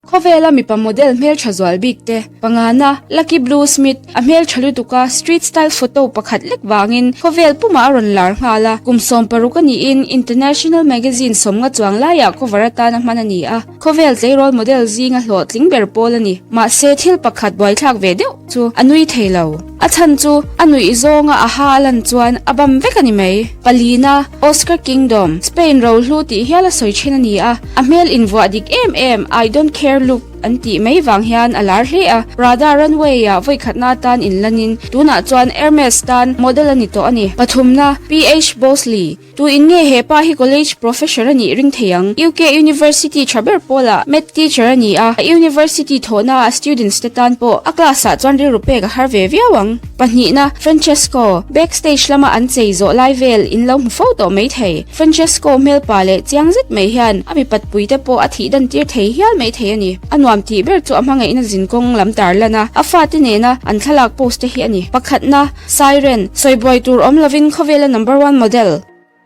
Khawvela mipa model hmeltha zual bik te, pangana, Lucky Blue Smith, a hmeltha lutuk a, street style photo pakhat lek vangin khawvel pumah a rawn lar nghal a, kum 16 a niin international magazine sawmnga chuang laiah cover atan a hman a ni a, khawvel tleirawl model zinga hlawhtling ber pawl a ni. Mahse thil pakhat buaithlak ve deuh chu a nui thei lo. A chhan chu a nuih zawnga a ha a lan chuan a bam vek a ni mai. Palina, Oscar Kingdom, Spain rohlu tih hial a sawi thin a ni a, a hmel invuah dik em em I don't care look an tih mai vang hian a lar hle a, Prada runway ah vawikhatna atan inlanin tunah chuan Hermes tan model a ni tawh a ni. Pathumna, PH Bosley. Tu in nge he pa hi college professor a nih ring thei ang? UK University tha ber pawlah Math teacher a ni a, a university thawhna a students te tan pawh a class ah chuan rilru pek a har ve viau ang. Pahnihna, Francesco, backstage lama an chei zawh lai vel in lo hmu fo tawh mai thei. Francesco hmelpa leh chiang zet mai hian a mipat pui te pawh a thih dan tir thei hial mai thei a ni. A nuam tih ber chu a hmangaihna zinkawng lam tar lan a, a fate nena an thlalak post te hi a ni. Pakhatna, Siren, sawi buai tur awm lovin khawvela number one model.